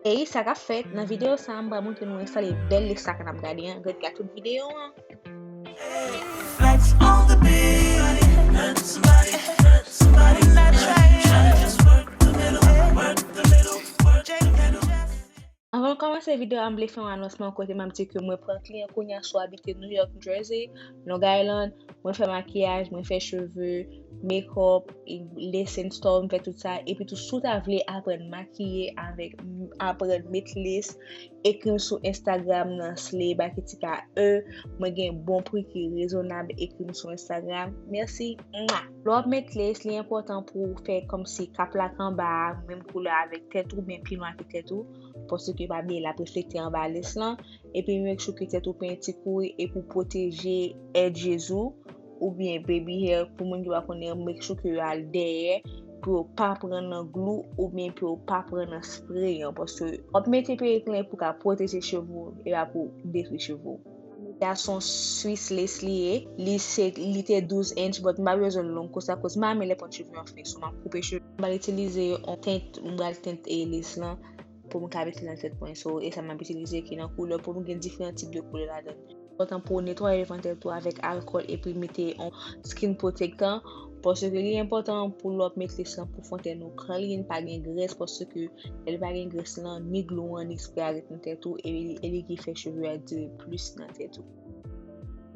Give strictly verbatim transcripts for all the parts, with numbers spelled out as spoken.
Ey, sa k ap fèt? Nan videyo sa a, m pral montre nou enstale bèl lace sa ke n ap gade an. Ret gade tout videyo an. Flex on the beat. Hurt somebody, hurt somebody. Tryna just work the middle, work the middle, work the middle. Anvan m kòmanse videyo a, m vle fè yon anonsman kote m ap di ke mwen pran kliyan kounye a si w abite New York, New Jersey, Long Island. Mwen fè makiyaj, mwen fè cheve, make-up, lace and store, m fè tout sa. Epi tou, si w ta vle aprann makiye avèk, aprann met lace, ekri m sou Instagram nan Slay Bakitika E. Mwen gen bon pri ki rezonab, ekri m sou Instagram. Mèsi. Mwa. Lè w ap met lace, li enpòtan pou w fè kòmsi kap la k anba a menm koulè avèk tèt ou, oubyen pi nwa ke tèt ou, paske pa bliye l ap reflekte anba lace lan. Epi make sure ke tèt ou penti kouri e pou pwoteje edges ou, oubyen baby hair, pou moun ki pa konnen, make sure ke yo al dèyè pou yo pa pran nan glou oubyen pou yo pa pran nan spray an, paske w ap mete perik lan pou ka pwoteje cheve w, e pa pou detwi cheve w. Gason Swiss lace li ye, li se, li te douz inch, but m pa bezwen l long konsa, koz m pa renmen lè pran cheve an fen, so m ap koupe cheve. M pral itilize yon tint, m pral tint e lace lan pou m ka mete nan tèt mwen. So, e sa m ap itilize ki nan koulè, pou m gen diferan tip de koulè ladan. Enpòtan pou w netwaye devan tèt ou avèk alkòl epi mete yon skin protectant, paske li enpòtan pou lè w ap met lace lan pou fon tèt nou clean, pa gen grès, paske lè li pa gen grès lan, ni glou an, ni spray a ret nan tèt ou, e, e li ki fè cheve a dire plis nan tèt ou.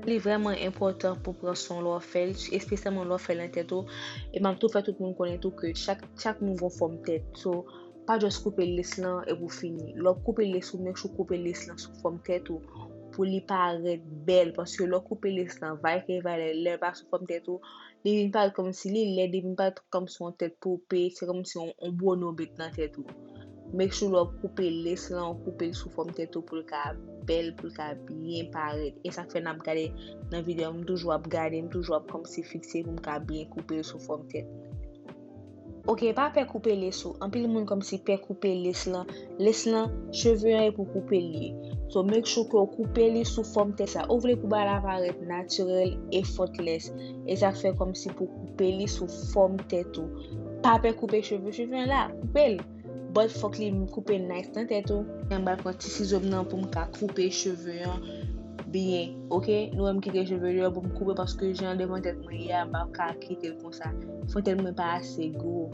Li vrèman enpòtan pou pran swen lè w ap fè l, espesyalman lè w ap fè l nan tèt ou. E m ap tou fè tout moun konnen tou ke chak, chak nou gon fòm tèt. So, pa just koupe lace lan epi w fini. Lè w ap koupe lace ou, make sure w koupe lace lan sou fòm tèt ou pou li parèt bèl. Paske lè w koupe lace lan, vay ke vay, lè, lè l pa sou fòm tèt ou, li vin parèt kòmsi li lèd, li vin parèt kòmsi yon tèt pope, se kòmsi yon, yon bono met nan tèt ou. Make sure lè w ap koupe lace lan, w koupe l sou fòm tèt ou pou l ka bèl, pou l ka byen parèt. E sa k fè n ap gade nan videyo, m toujou ap gade, m toujou ap kòmsi fikse pou m ka byen koupe l sou fòm tèt mwen. Ok, pa pè koupe lace ou. Anpil moun kòmsi pè koupe lace lan. Lace lan, cheve an e pou koupe l ye. So, make sure ke w koupe li sou fòm tèt sa. Ou vle pou bagay la parèt natirèl, effortless. E sa k fè kòmsi pou koupe li sou fòm tèt ou. Pa pè koupe cheve, cheve an la, koupe l. But fòk li koupe nice nan tèt ou. M pral pran ti sizo m nan pou m ka koupe cheve an byen, ok? Nou wè m kite cheve deyò pou m koupe paske jan devan tèt mwen ye a, m pa ka kite l konsa. Fon tèt mwen pa ase gwo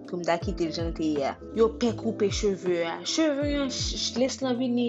pou m ta kite l jan l te ye a. Yo pè koupe cheve a. Cheve an, ch-, ch-, lace lan vini,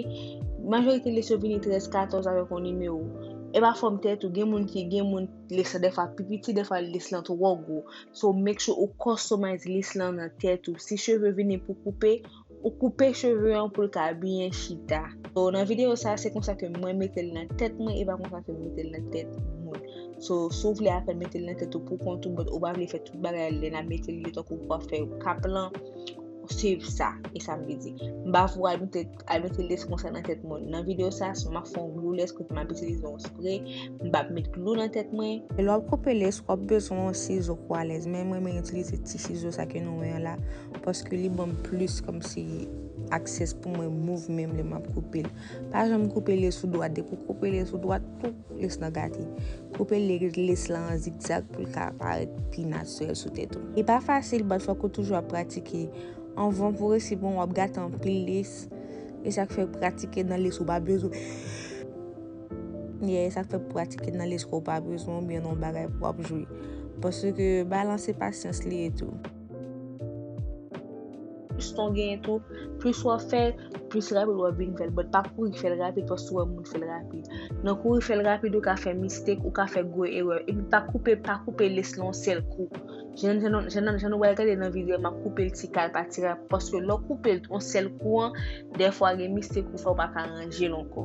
majorite lace yo vini trèz, katòz avèk yon nimewo. E pa fòm tèt ou, gen moun ki, gen moun lace lan dèfwa pi piti, dèfwa lace lan twò gwo. So, make sure ou customize lace lan nan tèt ou. Si cheve vini pou koupe, ou koupe cheve an pou l ka byen chita. So, nan videyo sa, se konsa ke mwen mete l nan tèt mwen, e pa konsa ke m mete l nan tèt moun. So, si w vle aprann mete l nan tèt ou pou kont ou, but ou pa vle fè tout bagay lè n ap mete l yo tankou pou w ap fè kap lan, swiv sa, e sa m vle di. M pa vle al mete, al mete lace konsa nan tèt moun. Nan videyo sa, m ap fè yon glou lace kote m ap itilize yon spray, m p ap met glou nan tèt mwen. Lè w ap koupe lace, w ap bezwen yon sizo kou alèz, men mwen renmen itilize ti sizo sa ke nou wè an la, paske li ban m plis kòmsi access pou mwen move menm lè m ap koupe l. Pa janm koupe lace ou dwat, depi w koupe lace ou dwat, tout lace lan gate. Koupe lace lan an zigzag pou l ka parèt pi natirèl sou tèt ou. Li pa fasil, but fòk ou toujou ap pratike. Anvan pou resi bon, w ap gate anpil lace. E sa k fè pratike nan lace ou pa bezwen. Yeah, e sa k fè pratike nan lace ou pa bezwen oubyen nan yon bagay pou w ap jwe. Paske balanse pasyans li ye tou. Plis tan w genyen tou, plis w ap fè l, plis rapid w ap vin fè l. But pa kouri fè l rapid paske w wè moun fè l rapid. Nan kouri fè l rapid, ou ka fè mistake, ou ka fè gwo erè. Epi pa koupe, pa koupe lace lan yon sèl kou. Jan, jan, jan, jan nou pral gade nan videyo, m ap koupe l ti kal pa ti kal, paske lè w koupe l yon sèl kou an, dèfwa gen mistake ou fè, ou pa ka ranje l ankò.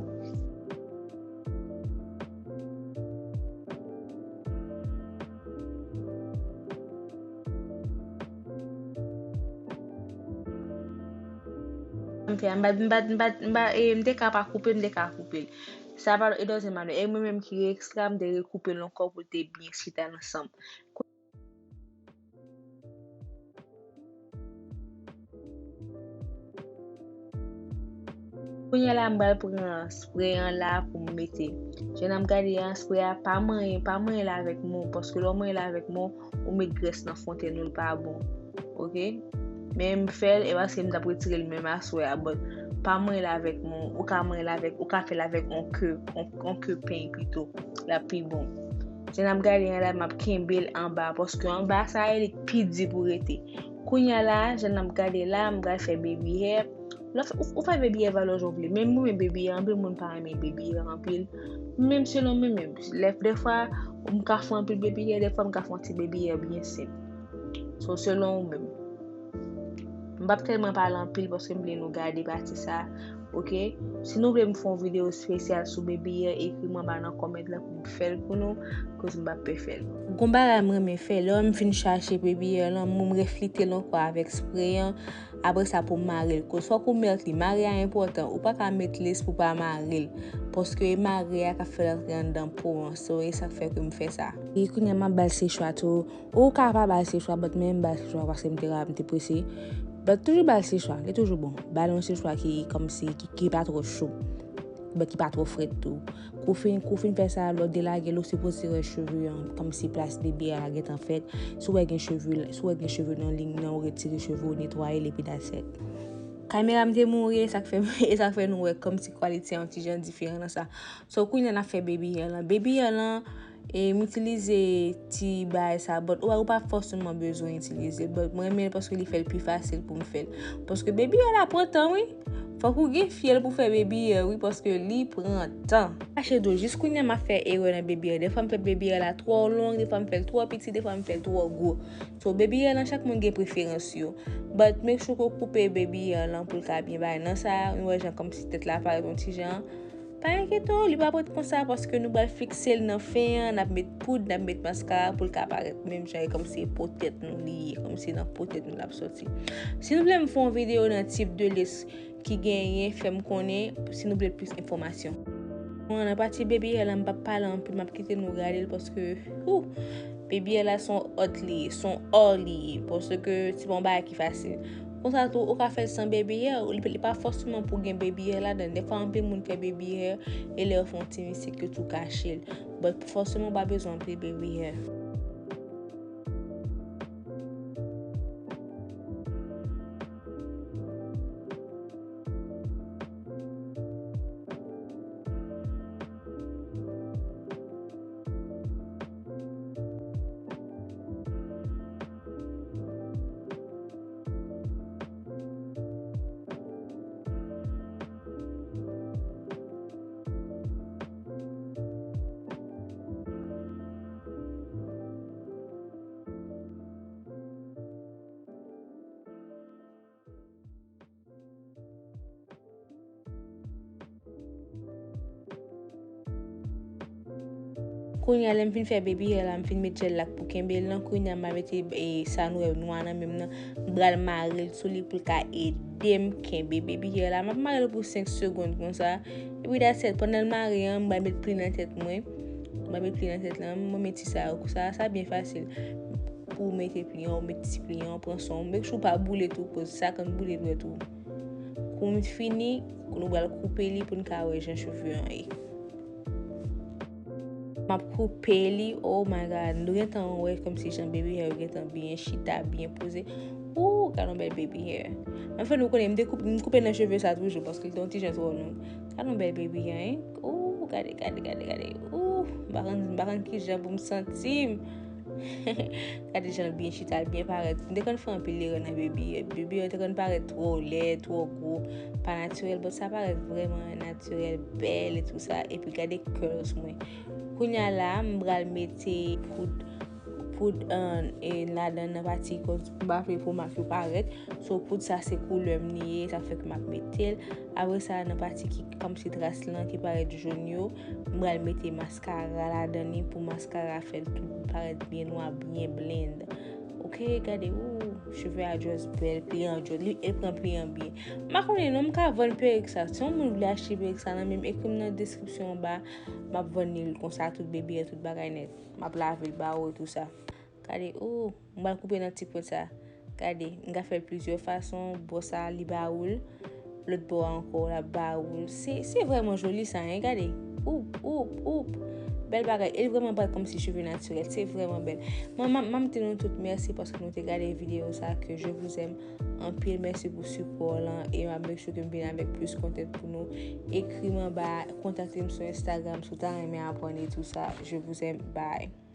M fè a, m pa, m pa, m pa, m pa, e, m te ka pa koupe, m te ka koupe l. Sa pa, e dòzen m ap, e mwen menm ki re ekstra, m te rekoupe l ankò pou l te byen chita ansanm. Kounye a la, m pral pran spray an la pou m mete. Jan n ap gade an, spray a pa manyen, pa manyen l avèk men w, paske lè w manyen l avèk men w, ou met grès nan fon tèt ou, l pa bon. Ok? Men m fè l, e paske m t ap retire l menm aswè a, but pa manyen l avèk yon, ou ka manyen l avèk, ou ka fè l avèk yon ke, yon, yon ke peny pito, l ap pi bon. Jan n ap gade an la, m ap kenbe l anba, paske anba sa a, li pi di pou rete. Kounye a la, jan n ap gade la, m pral fè baby hair. Lè w fè, ou, ou fè baby hair valè jan w vle. Men mwen, baby hair, anpil moun pa renmen baby hair anpil. Menm selon mwen menm. Lè, dèfwa, m ka fè anpil baby hair, dèfwa m ka fè yon ti baby hair byen senp. So, selon ou menm. M p ap tèlman pale anpil paske m vle nou gade pati sa, oke? Si nou vle m fè yon videyo espesyal sou baby hair, ekri m anba nan kòmant la pou m fè l pou nou, koz m p ap pè fè l. Gon bagay m renmen fè, lè m fin chache baby hair lan, m reflite l ankò avèk spray an, apre sa pou m mare l. Koz fòk ou mèt li, mare a enpòtan, ou pa ka met lace pou pa mare l, paske e mare a k ap fè l antre anndan po an, so e sa k fè ke m fè sa. E kounye a m ap ba l sechwa tou, ou ka pa ba l sechwa, but men m ba l sechwa paske m te, m te prese. But toujou ba l sechwa, li toujou bon. Ba l yon sechwa ki kòmsi, ki, ki pa twò cho, but ki pa twò frèt tou. Kou fin, kou fin fè sa, lè w delage l, ou sipoze wè cheve an, kòmsi plas baby a gentan fèt. Si w wè gen cheve, si w wè gen cheve nan liy nan, ou retire cheve, ou netwaye l, epi that's it. Kamera m te mouri, e sa k fè, e sa k fè nou wè kòmsi quality an yon ti jan diferan nan sa. So, kounye a n ap fè baby hair lan. Baby hair lan, e, m itilize ti bagay sa, but ou, ou pa fòseman bezwen itilize l, but mwen renmen l paske li fè l pi fasil pou m fè l. Paske baby hair la pran tan, wi. Fòk ou gen fyèl pou fè baby hair, wi, paske li pran tan. Chache dlo, jis kounye a m ap fè erè nan baby hair. Dèfwa m fè baby hair la twò long, dèfwa m fè l twò piti, dèfwa m fè l twò gwo. So, baby hair lan, chak moun gen preferans yo. But make sure ke w koupe baby hair lan pou l ka byen bay. Nan sa, nou wè jan kòmsi tèt la parèt yon ti jan. Pa enkyete w, li p ap ret konsa paske nou pral fikse l nan fen an, n ap met poud, n ap met maskara pou l ka parèt menm jan, e kòmsi e po tèt nou li ye, kòmsi nan po tèt nou l ap sòti. Si nou vle m fè yon videyo nan tip de lace ki genyen, fè m konnen si nou vle plis enfòmasyon. Bon, nan pati baby hair la, m p ap pale anpil, m ap kite nou gade l paske, ou, baby hair la se yon art li ye, se yon art li ye, paske se pa yon bagay ki fasil. Konsa tou, ou ka fè l san baby hair, li, li pa fòseman pou gen baby hair ladan. Dèfwa, anpil moun fè baby hair, e lè yo fè yon ti mistik, yo tou kache l. But fòseman, ou pa bezwen anpil baby hair. Kounye a, lè m fin fè baby hair la, m fin met jèl la k pou kenbe l lan, kounye a, m a mete, e, sa nou wè nwa nan men m nan, m pral mare l sou li pou l ka ede m kenbe baby hair la. M ap mare l pou senk segonn konsa. Epi that's it, pandan l mare an, m pral met pli nan tèt mwen. M pral met pli nan tèt lan, mwen met ti sa yo konsa, sa byen fasil. Pou w mete pli an, ou met ti pli an, pran swen w. Make sure w pa boule tou, koz sa konn boule dwèt ou. Kou m fini, nou pral koupe li pou n ka wè jan cheve an ye. M ap koupe li, oh my God, nou gentan wè kòmsi jan baby hair yo gentan byen chita, byen poze. Ooh, gad yon bèl baby hair. Anfen, nou konnen, m te koup-, m koupe nan cheve sa toujou, paske l te yon ti jan twò long. Gad yon bèl baby hair, hein? Ooh, gade, gade, gade, gade. Ooh, m pa konn, m pa konn ki jan pou m santi m. Gade jan l byen chita, l byen parèt. M te konn fè anpil erè nan baby hair. Baby hair te konn parèt twò lèd, twò gwo, pa natirèl, but sa parèt vrèman natirèl, bèl e tou sa. Epi gade curls mwen. Kounye a la, m pral mete poud, poud, e, ladan nan pati kote m pa vle po m ak yo parèt. So, poud sa se koulè m li ye, sa fè ke m ap mete l. Apre sa, nan pati ki kòmsi tras lan ki parèt jòn yo, m pral mete maskara ladan li pou maskara fè l tout parèt byen nwa, byen blend. Oke, gade, ooh, cheve a just bèl, pli an just, li, e pran pli an byen. M pa konnen non, m ka vann perik sa. Si yon moun vle achte perik sa nan men m, ekri m nan deskripsyon anba, m ap vann li konsa, tout baby hair, tout bagay nèt. M ap lave l ba ou e tou sa. Gade, ooh, m pral koupe nan ti pwent sa. Gade, m ka fè l plizyè fason. Bò sa, li ba ou l. Lòt bò a ankò, l ap ba ou l. Se, se vrèman joli sa, hein, gade. Oup, oup, oup. Bèl bagay, e vrèman bèl kòmsi cheve natirèl, se vrèman bèl. Mwen, m ap di nou tout mèsi paske nou te gade videyo sa, ke je vous aime anpil, mèsi pou sipò w lan, e m ap make sure ke m vin avèk plis kontèt pou nou. Ekri m anba, kontakte m sou Instagram si w ta renmen aprann e tou sa. Je vous aime, bye.